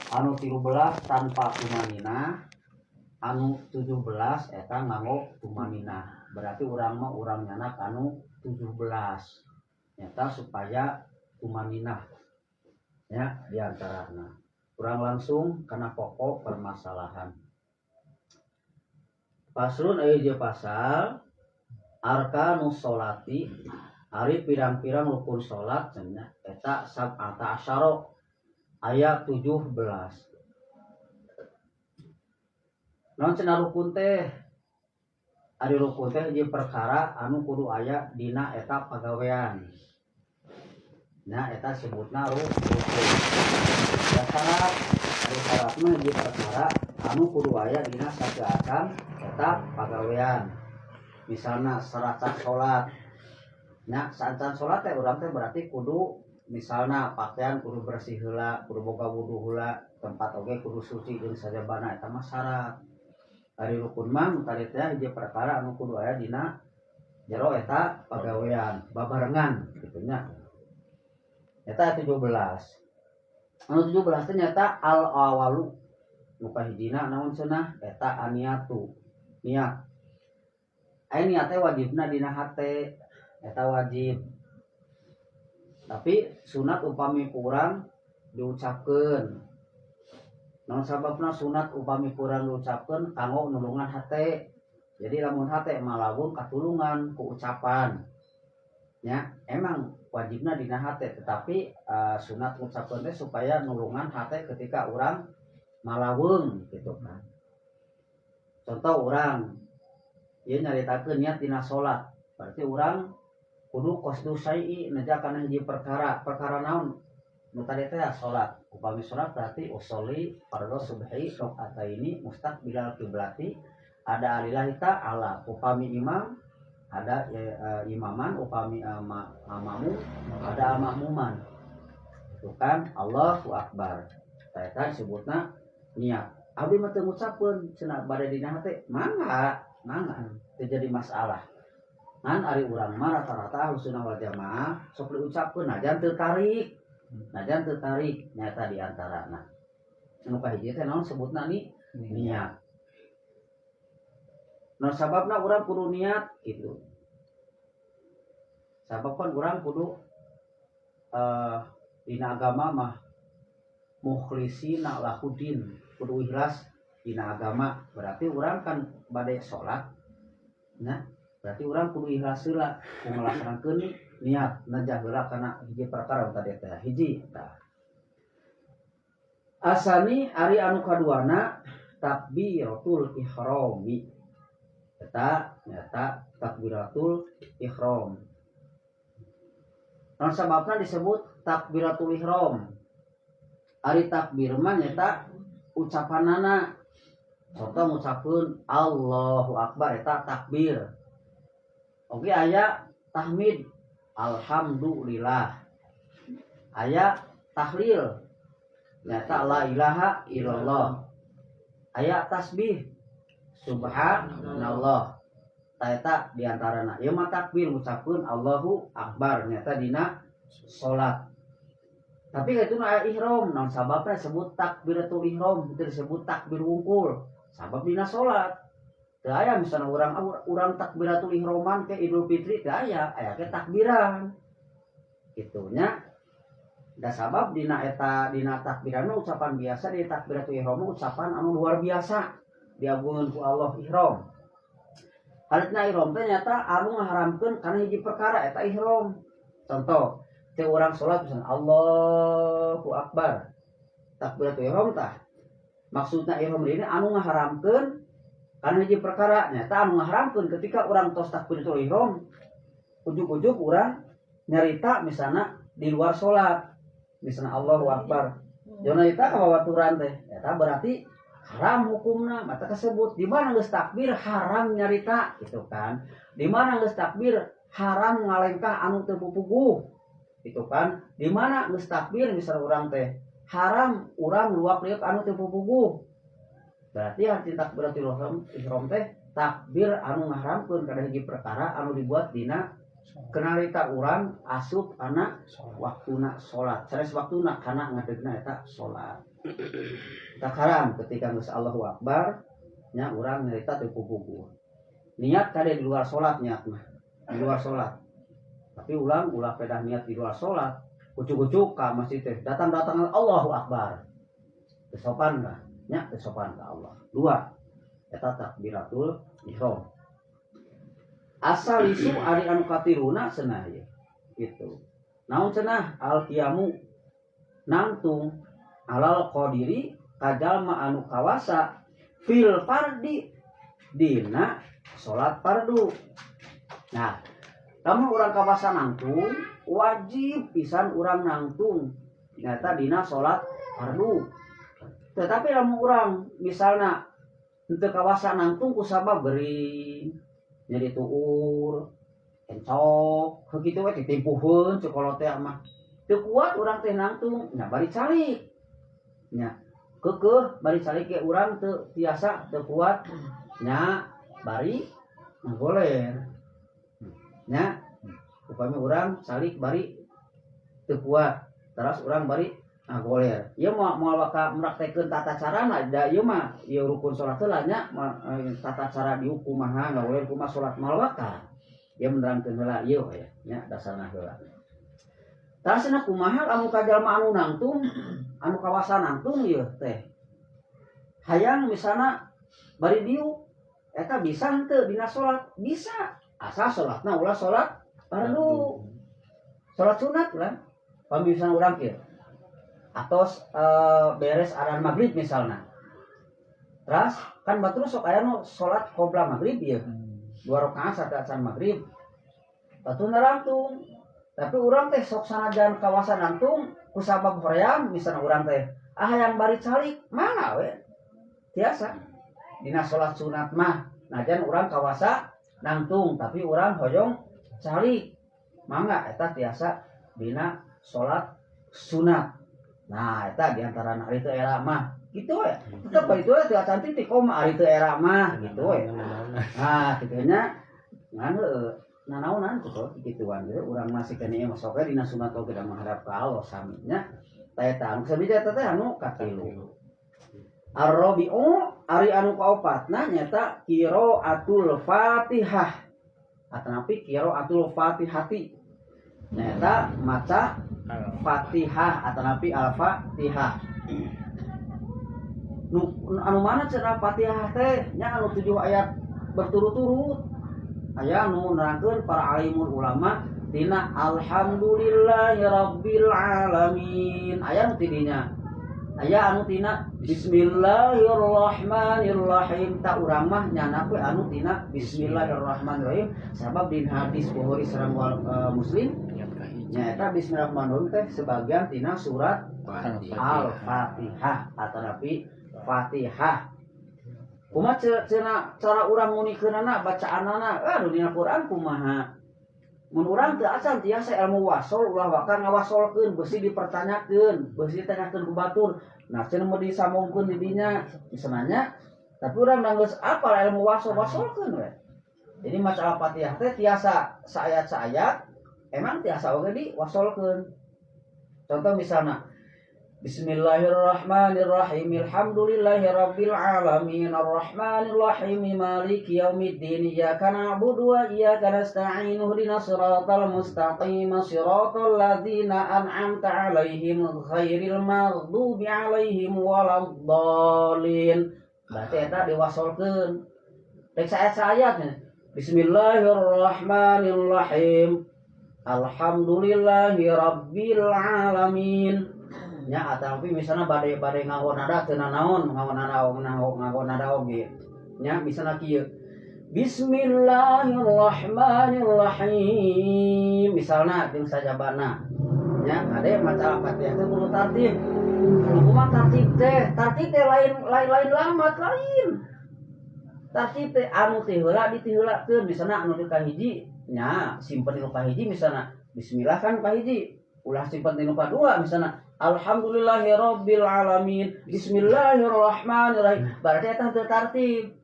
Anu 13 tanpa tumaninah, anu 17 eta nganggo tumaninah. Berarti urang mah urang nyandak anu 17 nyata supaya tumaninah ya diantarana. Urang langsung kana pokok permasalahan. Faslun, aya hiji pasal, arkanus sholati, ari pirang-pirang rukun salat cenah eta sab'ata asyara, aya 17. Naon cenah rukun teh? Ari rukun teh hiji perkara anu kudu aya dina eta pagawean. Nah, eta sebutna rukun. Ya syarat, ari syarat mah hiji perkara anu kudu aya dina sateuacan eta pagawean. Misalna saraca salat. Nya saacan salat teh urang teh berarti kudu misalna pakaian kudu bersih heula, kudu boga wudu heula, tempat oge kudu suci jeung sajabana, eta mah syarat. Ari rukun mah tadi teh hiji perkara anu kudu aya dina jero eta pagawean babarengan kitu nya. Eta 17. Anu 17 teh nyata al awalu, nu kahijina naon cenah? Eta aniatu, niat. Aya niat teh wajibna dina hate, eta wajib. Tapi sunat upami kurang diucapkeun. Naon sababna sunat upami kurang diucapkeun? Kanggo nulungan hate. Jadi lamun hate malawung katulungan ku ucapan. Ya, emang wajibna dina hate, tetapi sunat ngucapkeun teh supaya nulungan hate ketika urang malawung gitu kan. Contoh urang ieu nyaritakeun niat dina salat, berarti urang kudu qasdu syai'i, neja kana hiji perkara. Perkara naon? Nu tadi teh salat. Upami salat berarti usolli fardhu subhi rakaataini mustaqbilal kiblati ada lillahi ta'ala. Upami imam ada ya, imaman, upami makmum ada makmuman. Itu kan Allahu akbar. Eta disebutna niat. Abdi mah teu ngucapkeun cenah, bade dina hate mangga, mangga, teu jadi masalah. Ngan ari urang mah rata-rata Ahlussunnah wal Jamaah sok diucapkeun najan teu tarik. Najan teu tarik nyata di antarana. Anu kahiji teh naon sebutna nih? Niat. Nah, sababna urang kudu niat gitu. Sabab kan urang kudu dina agama mah mukhlisina lahudin, kudu ikhlas dina agama. Berarti urang kan bade salat. Nah, berarti urang kudu ikhlas heula ku ngalaksanakeun niat najah heula kana hiji perkara tadi teh hiji tah. Asani, ari anu kaduana takbiratul ihrami. Eta nyata takbiratul ihram. Naon sababna disebut takbiratul ihram? Ari takbir mah nyata ucapanana. Contoh ngucapkeun Allahu akbar eta takbir. Oke, aya tahmid alhamdulillah. Aya tahlil nyata la ilaha illallah. Aya tasbih subhanallah. Ta eta diantarana. Ieu mah takbir ngucapkeun Allahu akbar nyata dina salat. Tapi itu aya ihram, naon sababna disebut takbiratul ihram, itu disebut takbir wungkul. Sabab dina salat. Teu aya misalnya urang urang takbiratul ihroman ke Idul Fitri, teu aya, aya ke takbiran. Kitu nya. Da sabab dina eta dina takbiran ucapan biasa, di takbiratul ihram ucapan anu luar biasa diagungeun ku Allah ihram. Hartina ihram teh nyata anu ngaharamkeun kana hiji perkara eta ihram. Contoh, teh urang salat misalnya Allahu akbar. Takbiratul ihram tah. Maksudna ihram ini anu ngaharamkeun kana hiji perkara, nyata anu ngaharamkeun ketika urang tos takbiratul ihram ujug-ujug urang nyarita misalnya di luar salat. Misalnya Allahu akbar. Jangan nyarita ka babaturan teh. Eta berarti haram hukumna, mata kesebut di mana geus takbir haram nyarita gitu kan. Di mana geus takbir haram ngalengkah anu teu pupuguh gitu kan. Di mana geus takbir misalnya urang teh haram urang luak liuk anu teu pupuguh. Berarti arti takbiratul ihram teh takbir anu ngaharamkeun kana hiji perkara anu dibuat dina Kenalita urang asup anak waktuna salat. Sanes waktuna kana ngadegna eta salat. Takaram ketika geus Allahu Akbar nya urang nyarita teu puguh. Niat kade di luar salat niat mah. Di luar salat. Tapi ulang ulah pedah niat di luar salat. Ucuk-ucuk ka masjid teh datang-datang Allahu Akbar. Teu sopan lah, nya teu sopan ka Allah. Dua, eta takbiratul ihram. Asal isu ari anu katiluna cenah ieu. Gitu. Naon cenah al qiyamu nangtung alal qadiri kajalma anu kawasa fil fardi dina salat fardu. Nah, lamun urang kawasa nangtung wajib pisan urang nangtung nyata dina salat fardu. Tetapi lamun urang misalna henteu kawasa nangtung kusabab gering, nyeri tuur, encok, kitu we ditimpuheun cek kolot teh mah. Teu kuat urang teh nangtung, nya bari calik. Nya keukeuh bari calik ge urang teu tiasa teu kuat nya bari ngagoler. Nya upami urang calik bari teu kuat, teras urang bari ngagoler. Ieu moal bakal meraktekeun tata carana da ieu mah ieu rukun salat heula nya tata cara dihukum kumaha ngagoler kumaha salat moal bakal. Ieu menerangkeun heula ieu we nya dasarna heula. Tasna kumaha lamun ka jalma anu nangtung, anu kawasa nangtung ieu teh. Hayang misalna bari diuk eta bisa henteu dina salat? Bisa. Asal salatna ulah salat fardu. Salat sunat lah. Pami misalna urang kieu. Atos beres aran maghrib misalna. Terus kan batur sok aya nu salat qabla maghrib ieu. 2 rakaat sateuacan maghrib. Batur narangtung. Tapi urang teh sok sanajan kawasan nangtung kusabab hoream misalna urang teh ah hayang bari calik mangga we. Tiasa. Dina salat sunat mah najan urang kawasa nangtung tapi urang hoyong calik mangga eta tiasa dina salat sunat. Nah eta diantara ari teu era mah kitu we. Tetep bae itu teu acan titik koma ari teu era mah kitu we. Nah kitu nya ngan heueuh nanaonan kitu kituan ge urang masih keneh mah sok we dina sunat oge da menghadap ka Allah sami nya. Tah eta anu sabija eta teh anu katilu. Ar-rabi'u ari anu kaopatna nyata qiraatul Fatihah atanapi qiraatul Fatihati nyata maca Fatihah atanapi Al-Fatihah. Nu anu mana cenah Fatihah teh nya anu 7 ayat berturut-turut. Aya anu nerangkeun para alimul ulama tina alhamdulillahi rabbil alamin. Aya nu tidinya. Aya anu tina bismillahirrahmanirrahim. Ta urang mah nyana we anu tina bismillahirrahmanirrahim sabab dina hadis Bukhari sareng Muslim nyaeta bismillahirrahmanirrahim teh sebagian tina surat Al-Fatihah atanapi Fatihah. Kumaha cenah cara urang ngunikeunana bacaanana aduh dina Quran kumaha. Mun urang teu acan tiasa ilmu wasol ulah waka ngawasolkeun beusi dipertanyakeun beusi ditanyakeun ku batur. Nah cenah mun disambungkeun di dinya misalnya tapi urang geus apal ilmu wasol wasolkeun we. Jadi maca Al-Fatihah teh tiasa saayat-saayat emang tiasa oge diwasolkeun. Contoh misalna Bismillahirrahmanirrahim. Alhamdulillahirabbil alamin arrahmanirrahim maliki yaumiddin iyyaka na'budu wa iyyaka nasta'in ihdinas siratal mustaqim siratal ladzina an'amta 'alaihim ghairil maghdubi 'alaihim waladdallin. Berarti eta diwasolkeun. Rek saayat-saayatnya. Bismillahirrahmanirrahim. Alhamdulillahirabbil alamin. Nya atawi misalna bade-bade nganggo nada teu nanaon, nganggo nada nganggo nada oge. Nya misalna kieu. Bismillahirrahmanirrahim. Misalna jeung sajabana. Nya ade maca Al-Fatihah teh kudu tartib. Kumaha tartib teh? Tartib teh lain lamat lain. Tartib teh anu teh heula ditiheulakeun misalna anu teh kahiji nya simpen nu kahiji misalna bismillah kan kahiji. Ulah simpen nu kadua misalna alhamdulillahirabbil alamin bismillahirrahmanirrahim. Berarti eta teu tartib.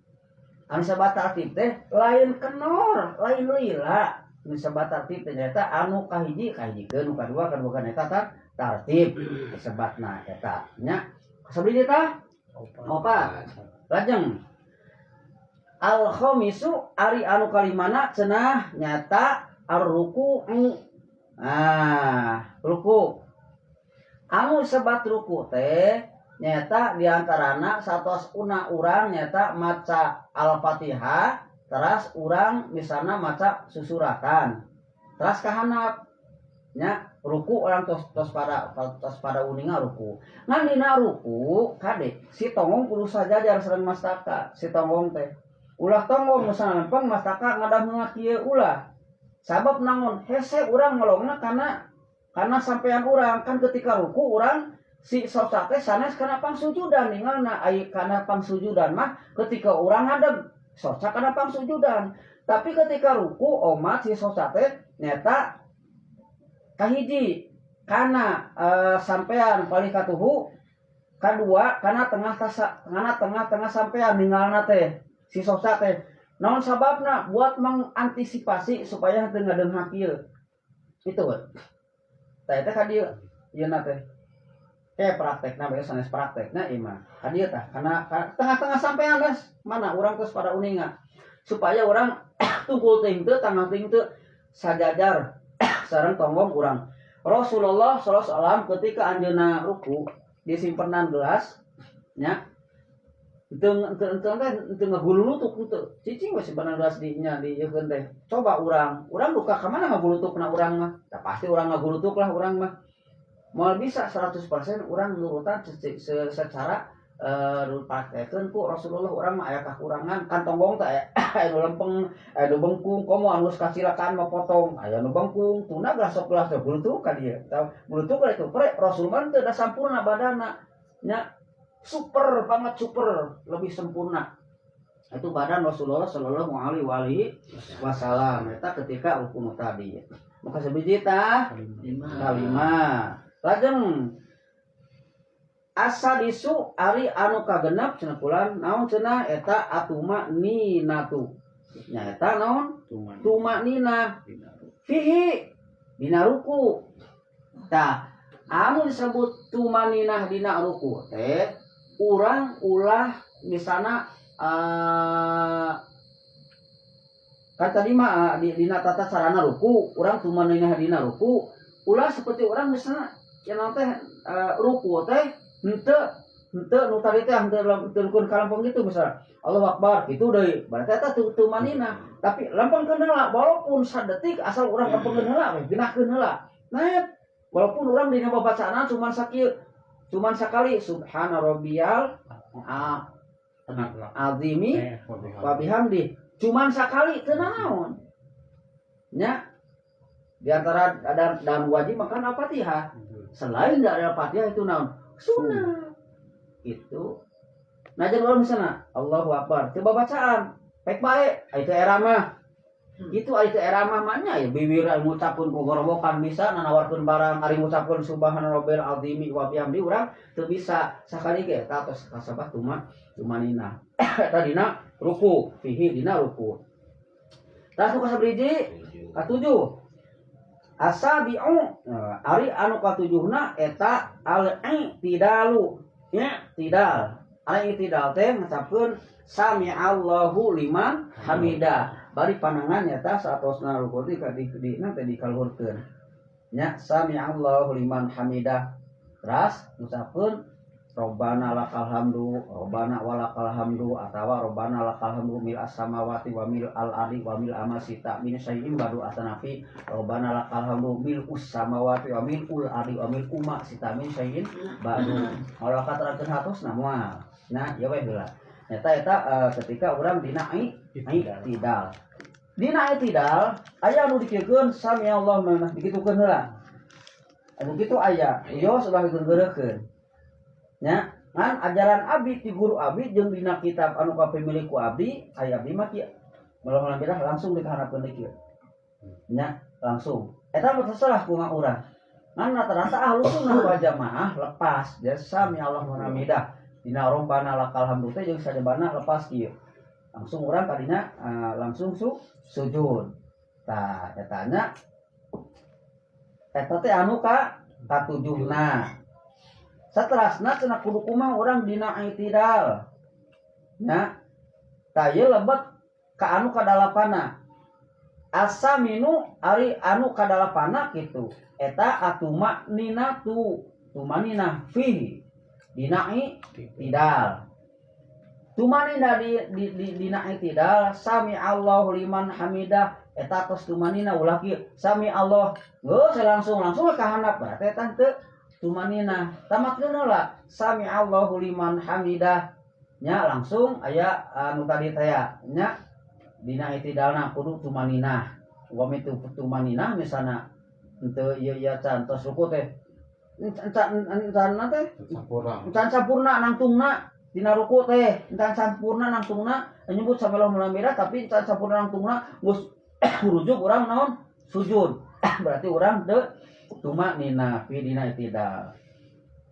Anu sabat tartib teh lain kenor, lain lila. Nu disebat tartib teh nyaeta anu kahiji kahijikeun, nu kadua kaduakeun, eta tah tartib disebatna eta nya. Sabaraha tah? Opat. Lajeng al khamisu, ari anu kalimana cenah nyata ar-ruku. Ah, ruku. Anu sebat ruku teh nyata diantarana satos una urang nyata maca Al-Fatihah, teras urang misalnya maca susuratan teras kahanap nya ruku, urang tos tos pada uninga ruku. Ngan dina ruku kade si tonggong kudu sajajar sareng mastaka. Si tonggong teh ulah tonggong misalnya lempeng, mastaka ngadahmeunga kieu, ulah. Sabab naon? Hese urang melongna karena sampean urang kan ketika ruku urang si soca teh sanes kana pangsujudan ningalna. Ai kana pangsujudan mah ketika urang ngadeg soca kana pangsujudan, tapi ketika ruku omat si soca teh nyata kahiji kana sampean paling katuhu, kadua kana tengah tasa, kana tengah-tengah sampean ningalna teh si soca teh. Naon sababna? Buat mengantisipasi supaya teu ngadeunghak ieu itu. Tah, eta ka dieu ieu na teh kayak praktekna bae, sanes praktekna ieu mah ka dieu tah, kana tengah-tengah sampean. Das mana urang terus pada uninga supaya urang tungkul teuing teu, tangah teuing teu, sajajar sareng tonggong urang. Rasulullah SAW ketika anjeunna ruku disimpenan gelas nya, teu teu teu teh teu ngagululutuk teu, cicing we simpenan gelas di nya di ieu teh. Coba urang urang duka ka mana ngagulutukna urang mah? Da pasti urang ngagulutuk lah. Urang mah moal bisa 100% urang nurutan secara dipraktekeun ku Rasulullah. Urang mah aya kakurangan kan, tonggong teh aya nu lempeng, aya nu bengkung. Komo anu geus kacilakaan mah potong, aya nu bengkung tuna gelas sok gelas teh bulutuk ka dieu. Tah, bulutuk ka itu pre. Rasul mah teu da sampurna badana nya, super banget, super lebih sempurna itu badan Rasulullah Shallallahu Alaihi Wasallam. Eta ketika hukum tadi maka sebiji tah? Lima. Kalima. Lajeng asadisu, ari anu kagenep cenah kulan naon cenah? Eta atuma ninatu, nya eta naon? Tuman. Tuma nina fihi dina ruku. Tah, anu disebut tumaninah dina ruku teh urang ulah misalna kan tadi mah dina tata carana ruku urang tumaninah dina ruku ulah seperti orang misalnya yang teh ruku teh henteu henteu nu tadi teh henteu henteu rukun kalampung gitu. Misalnya Allahu Akbar gitu deui, berarti eta tumaninah, tapi lempengkeun heula walaupun sadetik, asal urang lempengkeun heula we, genahkeun heula. Nah, walaupun urang dina babacaan cuman sakieu, cuman sakali subhana rabbiyal azimi wa bihamdi, cuman sakali teu naon nya. Di antara dan wajib makan Al-Fatihah. Selain dari Al-Fatihah itu naon? Sunnah itu. Nah, jadi orang misalnya Allahu Akbar coba bacaan baik baik itu era mah itu era mah mah ya bibir ngucapkeun ku gorobokan bisa nanawarkeun barang. Ari ngucapkeun subhana rabbil azimi wa bihamdi urang teu bisa sakali ge. Eta tos kasabah tumanina eta dina ruku, fihi dina ruku. Tas nu kasabaraha? Katujuh, asabi'u. Nah, ari anu katujuhna eta al-i'tidalu, i'tidal. Ari i'tidal teh ngucapkeun sami'allahu liman hamidah bari panangan nyata saatosna ruku di di nanti dikaluhurkeun nya sami'allahu liman hamidah, teras ngucapkeun Robbana lakal hamdu, Robbana walakal hamdu, atawa Robbana lakal hamdu mil as-samawati wa mil al-ardi wa mil amasita min syai'in badu atanafi Robbana lakal hamdu mil us samawati wa mil ul ardi wa mil umma sita min syai'in badu. Kalau katerangkeun hatosna moal. Nah, ya we heula. Eta eta ketika urang dina i'tidal. Dina i'tidal aya anu dikiekeun sami Allah mana dikitukeun heula. Anu kitu aya, ieu sudah digeureukeun. Nya, ngan ajaran abdi ti guru abdi jeung dina kitab anu kapimilik ku abdi, aya abdi mah kieu. Alhamdulillah langsung dikaharapkeun kieu. Nya, langsung. Eta mah terserah kumaha urang. Ngan rata-rata ahlu sunnah wal jamaah lepas dia sami Allah hamidah. Dina robbana lakal hamdu teh jeung sajabana lepas kieu. Langsung urang kadinya langsung sujud. Tah eta nya eta teh anu ka katujuhna. Saterasna cenah kudu kumaha urang dina i'tidal. Nya tah ieu lebet ka anu kadalapana. Asaminu ari anu kadalapana kitu eta atuma ninatu tumanina fihi dina i'tidal. Tumanina di dina i'tidal sami Allahu liman hamidah eta tos tumanina ulah kieu sami Allah geus langsung langsung ka handap berarti eta teu tumanina. Tamatkeun heula sami Allahu liman hamidah nya langsung aya anu tadi teh nya dina i'tidalna kudu tumanina. Upami teu tumanina misalna henteu ieu ieu can tos ruku teh encan encan teh sampurna encan sampurna nangtungna dina ruku teh encan sampurna nangtungna nyebut sami Allahu liman hamidah tapi encan sampurna nangtungna geus rujuk urang naon sujud berarti urang teu tumanina fi dina i'tidal.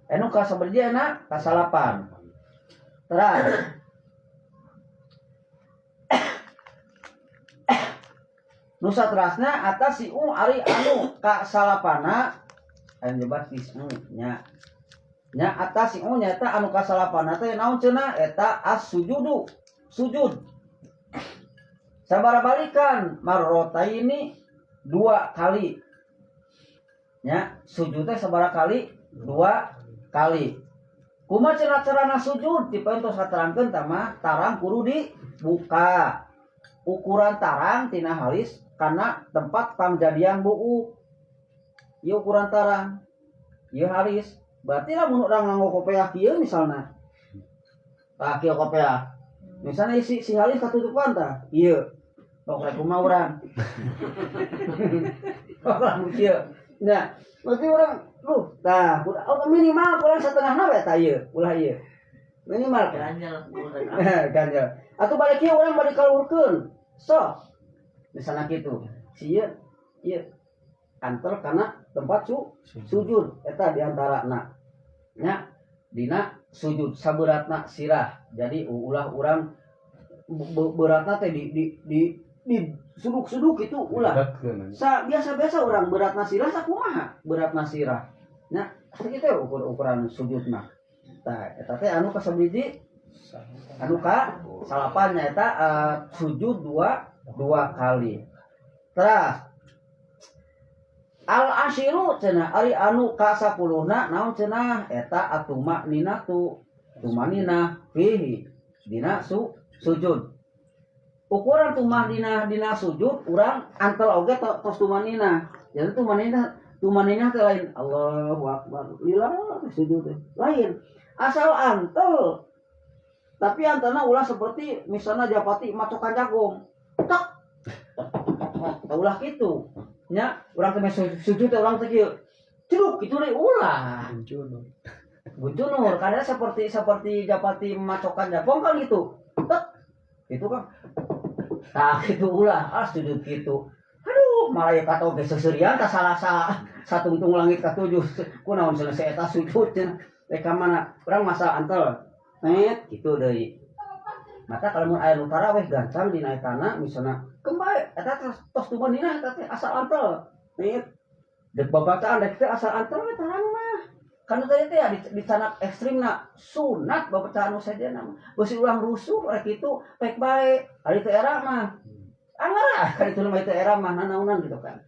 Anu ka sabaraha na kasalapan. Terus nu saterasna atas si u ari anu ka salapana aya nyebat tis'u nya. Nya atas si u nyata anu ka salapana teh naon cenah eta as-sujudu sujud. Sabaraha balikan marrotaini 2 kali. Nya sujud teh sabaraha kali? 2 kali. Kumaha cenah carana sujud? Tipe tos katerangkeun tah mah tarang kudu dibuka. Ukuran tarang tina halis kana tempat pangjadian buuk. Ieu ukuran tarang. Ieu halis. Berarti lamun urang nganggo kopeah kieu misalna. Tah kieu kopeah. Misalna isi si halis katutupan tah. Ieu. Tok rek kumaha urang. Urang kieu. Nah, berarti urang luh tah oh, minimal kurang setengahna we tah ieu, ulah ieu. Minimal ganjel. Ganjel. Atuh balik ieu urang balik kaluhurkeun. Sok. Misalna kitu. Si ieu ieu antel kana tempat sujud eta diantarana. Nya dina sujud saberatna sirah. Jadi ulah urang beratna teh di suduk-suduk itu ulah. Sa biasa-biasa urang beratna sirah sakumaha beratna sirah. Nya sakitu ukur-ukuran sujudna. Tah eta teh anu kasabiji anu ka salapan nya eta sujud dua kali. Terus al asyiru cenah ari anu ka 10na naon cenah eta atuma ninatu tumanina fihi dina sujud. Ukuran tumah dina sujud urang antel oge tos tumanina. Jadi tumanina teh lain Allahu akbar lila sujud teh. Lain. Asal antel. Tapi antelna ulah seperti misalnya japati macokan jagung. Tek. Tah ulah kitu. Nya urang teh sujud teh urang teh kieu. Ceduk kitu deui ulah. Buncunur. Buncunur karena seperti japati macokan jagung kan gitu. Tek. Itu kan. Tah kitu ulah, ah sujud kitu. Aduh, malaikat oge seserian ka salah satungtung langit katujuh. Kunaon cenah si eta sujud cenah. Rek ka mana? Urang masa antel. Net kitu deui. Maka kalau mun aya nu taraweh gancang dina etana misalna kembali eta teh tos tumanina eta teh asal antel. Net dek babacaan dek teh asal antel we tarang mah. Kan tadi teh ya di canak ekstrimna sunat babacaan nu sejenna mah. Beusi urang rusuh rek kitu pek bae. Ari teu era mah. Anggar ah kan itu mah teu era mah nanaonan gitu kan.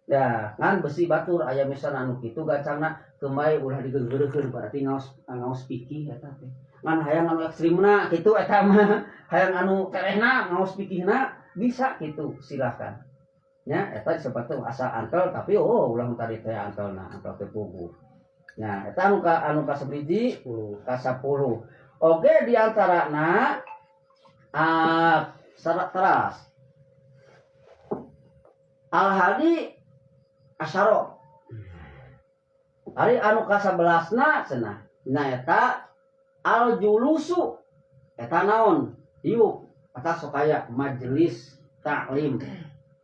Ya, ngan besi batur aya misalna anu kitu gancangna kembali ulah digeugeurekeun berarti ngaos fikih eta teh. Ngan hayang anu ekstrimna kitu eta mah, hayang anu terehna ngaos fikihna bisa kitu silakan. Nya eta disebut teh asa antel tapi oh ulah tadi teh antelna, antel teh puguh. Nah, eta anu ka sabiji ka 10. Oge di antarana teras. Al hadi asyara. Ari anu ka 11na cenah. Nah eta al julusu eta naon? Diuk eta sok aya majelis taklim.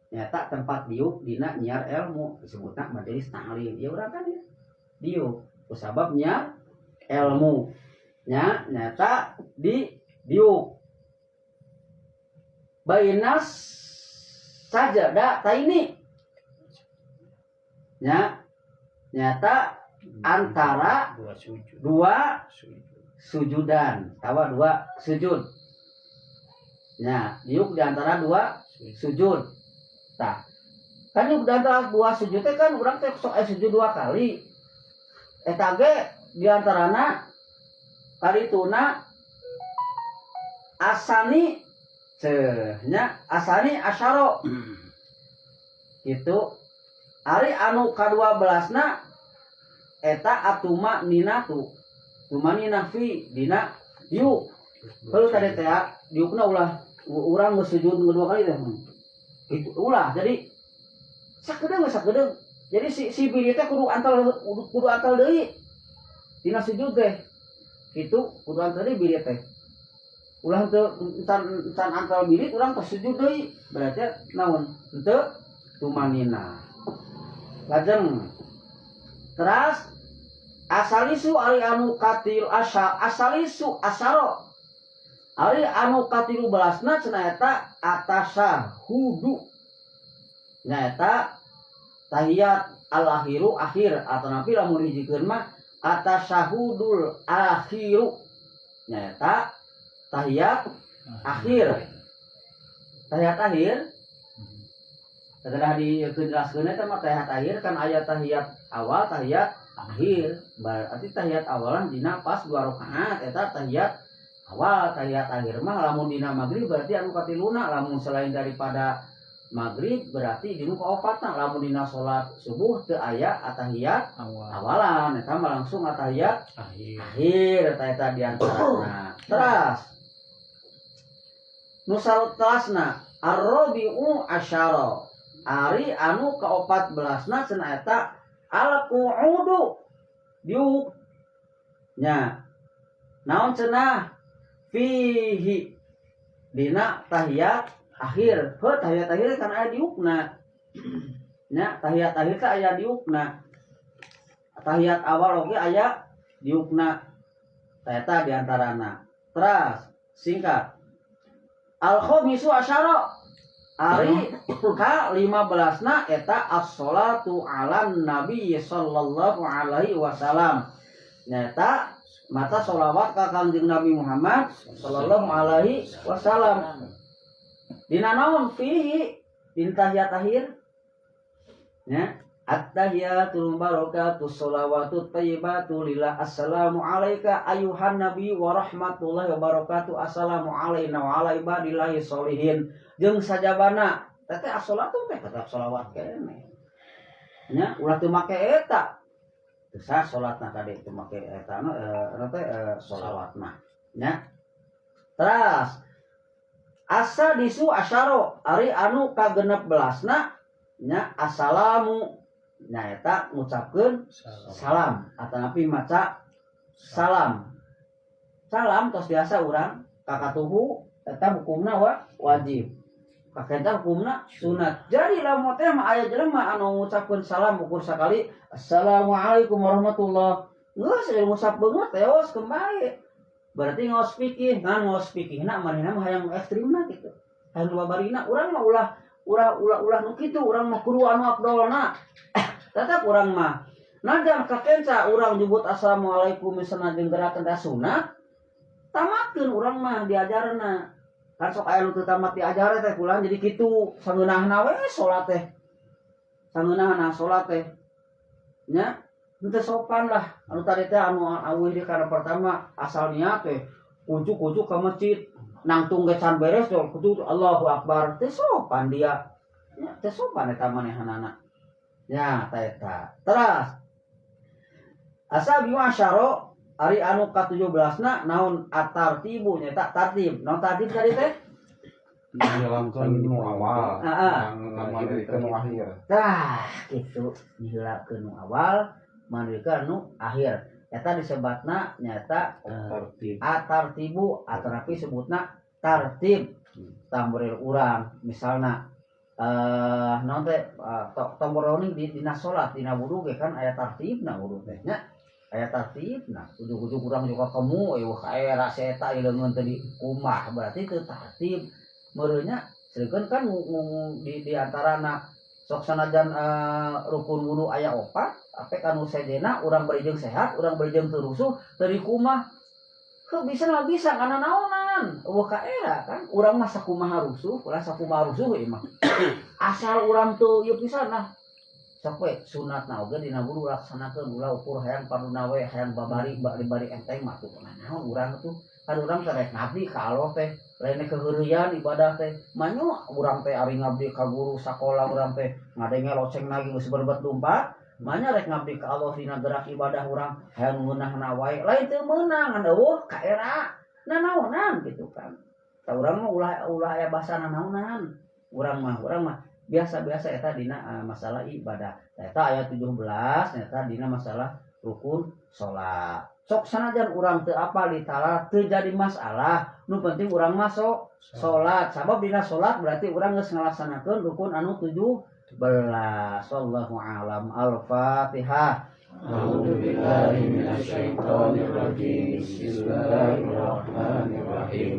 Nyata tempat diuk dina nyiar ilmu disebutna majelis taklim. Ya urang kan ya. Diuk kusababnya ilmu. Nya nyata di diuk. Bainas Sajadah taini nya, nyata antara dua sujud. Dua sujud. Sujudan tawa dua sujud nya, diuk di antara dua sujud. Tah kan diuk di antara dua sujud teh kan urang teh sok aya sujud dua kali, eta ge di antarana karituna asani ceh nya, asani asyara gitu. Ari anu ka-12 na eta atuma ninatu, tumanina fi dina diuk. Kalau tadi teh diukna ulah urang geus sujud dua kali teh itu ulah, jadi sakedeung sakedeung. Jadi si si biri teh kudu antal, kudu antal deui dina sujud teh gitu, kudu antal deui biri teh. Ulah teu encan encan antal birit urang tos sujud deui, berarti naon? Henteu tumanina. Lajeng teras asalisu ari anu katil asa asalisu asaro ari anu 13 na cenah eta atasyahudu, nyaeta tahiyat al akhiru akhir, atau napi lamun hijikeun mah atasyahudul akhiru, nyaeta tahiyat akhir, tahiyat akhir. Setelah dijelaskeun eta mah tahiyat akhir kan aya tahiyat awal, tahiyat akhir. Berarti tahiyat awalan dina pas dua rakaat eta tahiyat awal. Tahiyat akhir mah lamun dina maghrib berarti anu katiluna, lamun selain daripada maghrib berarti dinu kaopatna. Lamun dina salat subuh teu aya atahiyat awal awalan, eta mah langsung atahiyat akhir. Akhir eta, eta di antarana. Teras nu saterasna arrobi'u asyara ari anu ka-14 na cenah eta al qu'udu diuk nya. Naon cenah? Fihi dina tahiyat akhir. Heuh, tahiyat akhir kan aya diukna nya, tahiyat akhir teh aya diukna, tahiyat awal oge aya diukna. Eta diantarana. Teras singkat al khamisu asyara ari ka 15 na eta as-salatu ala nabi sallallahu alaihi wasallam, nyata mata sholawat ka Kangjeng Nabi Muhammad sallallahu alaihi wasallam. Dina naon? Fihi din tahiyat akhir nya. At-tahiyatul barakatuh sholawatu thayyibatu lillah, assalamu alayka ayuhan nabi wa rahmatullahi wa barakatuh, assalamu alayna wa ala ibadillahi sholihin jeung sajabana. Teh as-salatu teh tetap sholawat keneh nya, ulah teu make eta teu sah salatna kade teu make eta teh sholawatna nya. Teras asa disu asyaro ari anu ka-16 na nya assalamu, nyaeta ngucapkeun salam atanapi maca salam. Salam tos biasa urang kakatuhu eta hukumna wajib, kakenta hukumna sunat. Jadi lamun teh mah aya jelema anu ngucapkeun salam ukur sakali assalamualaikum warahmatullah, geus aya ngusap beungeut teos kembali, berarti ngaos fikih. Ngan ngaos fikihna manehna mah hayang ekstrimna gitu, hayang nu babarina. Urang mah ulah ulah ulah ulah nu kitu, urang mah kudu anu afdolna tetap urang mah. Najan kakenca urang nyebut assalamualaikum misalna jeung gerakan teh sunat, tamatkeun urang mah diajarna. Kan sok aya nu teu tamat diajar teh pulang jadi kitu, sangeunahna we salat teh, sangeunahna salat teh nya henteu sopan lah. Anu tadi teh anu aweuh di kana pertama asal niat teh kujuk-kujuk ke masjid, nangtung ge can beres tuh kudu Allahu Akbar, teu sopan dia nya, teu sopan eta manehanana nya ta eta. Teras asabiu asyara ari anu ka-17 na naon? Atartibu, nyaeta tartib. Naon tartib tadi teh? Menjalankan nu awal, Heeh. ngamandirikeun nu akhir. Tah kitu, diheulakeun nu awal, mandirikeun nu akhir, eta disebatna nyaeta Tertib. Atartibu atanapi sebutna tartib. Tamboril urang misalna naon teh, tomboroni di dina salat, dina wudu ge kan aya tartibna. Wudu teh nya aya tartibna, ujug-ujug urang juga kemu eueuh kaera si eta ieu leungeun teh di kumah, berarti teu tartib meureunnya. Sedengkeun kan di antarana sok sanajan rukun wudu aya opat, apek anu sejena urang bari jeung sehat, urang bari jeung teu rusuh, teu dikumah. Heuh, bisa mah bisa kana naonan. Euweuh kaera kan, urang mah sakumaha rusuh, ulah sakumaha rusuh ieu mah. Asal urang teu ieu pisan lah. Sok we sunatna oge dina wudu laksanakeun, ulah ukur hayang paduna we, hayang babari bari enteng mah tuh naon urang tuh. Kan urang teh rek ngabdi ka Allah teh, lain keheureuyan ibadah teh. Manyu urang teh ari ngabdi ka guru sakola, urang teh ngadenge loceng lagi geus berbet lumpat. Manya rek ngabdi ka Allah dina gerak ibadah urang hayang ngeunahna wae, lain teu meunang ngan euweuh kaera nanaonan gitu kan. Tah, urang mah ulah ulah aya basa nanaonan. Urang mah biasa-biasa eta dina masalah ibadah. Eta ayat 17 eta dina masalah rukun salat. Sok sanajan urang teu apal ditala teu jadi masalah, nu penting urang masuk salat. Sabab dina salat berarti urang geus ngalaksanakeun rukun anu 17. Wallahu alam. Al-Fatihah. أعوذ بالله من الشيطان الرجيم. بسم الله الرحمن الرحيم.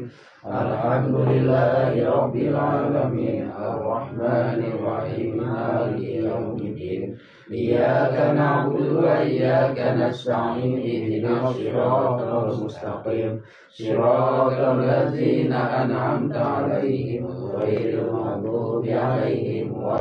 الحمد لله رب العالمين، الرحمن الرحيم، مالك يوم الدين. إياك نعبد وإياك نستعين. اهدنا الصراط المستقيم، صراط الذين أنعمت عليهم، غير المغضوب عليهم ولا